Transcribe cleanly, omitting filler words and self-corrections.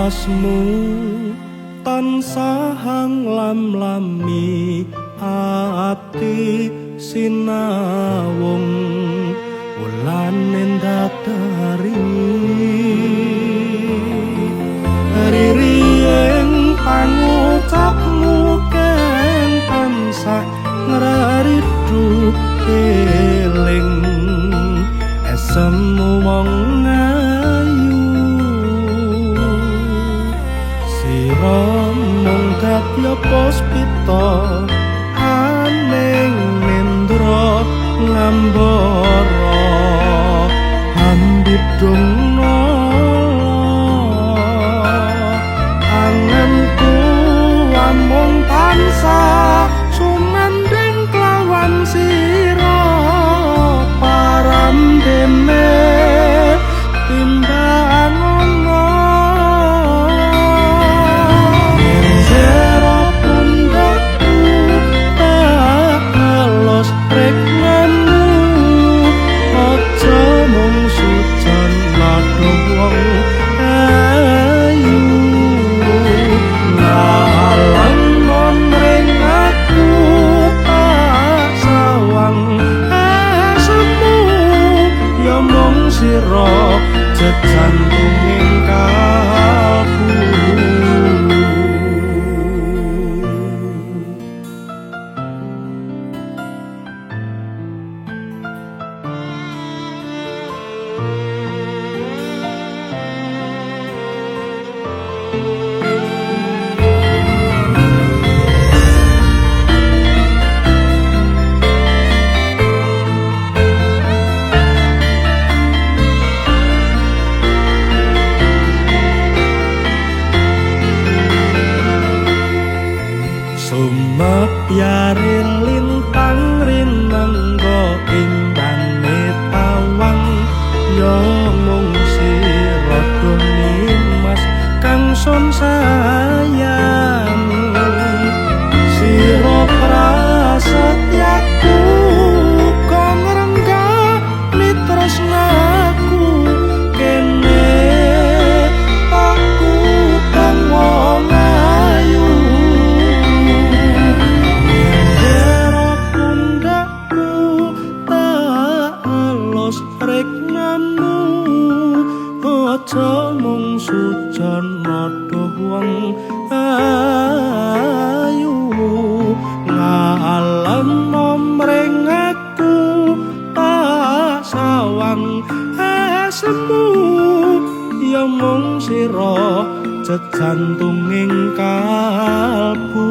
Napasmu tansah nglam-lami ati sinawung wulan endatari riri ing pangucapmu keng tansah ngraridu eling esemu wong ayu sira mung dadi puspita aning nendra ngambara hambidung anganku amung tansah sumandhing kelawan sira parambene timbang ana jero pundhakku tak elus tresnamu aja mung sujon ladha wong ayu ngalem mring aku tak sawang esemu ya mung sira jejantunging kalbu. Sumepyare lintang rinengga imbane tawang ya mung sira Nimas kang sun sayang sira prasetyaku kang ngrenggani tresnaku kene aku kang wong ayu jero pundhakku tak elus tresnamu aja mung sujon duh wong ayu ngalem mring aku tak sawang esemu ya mung sira jejantunging kalbu.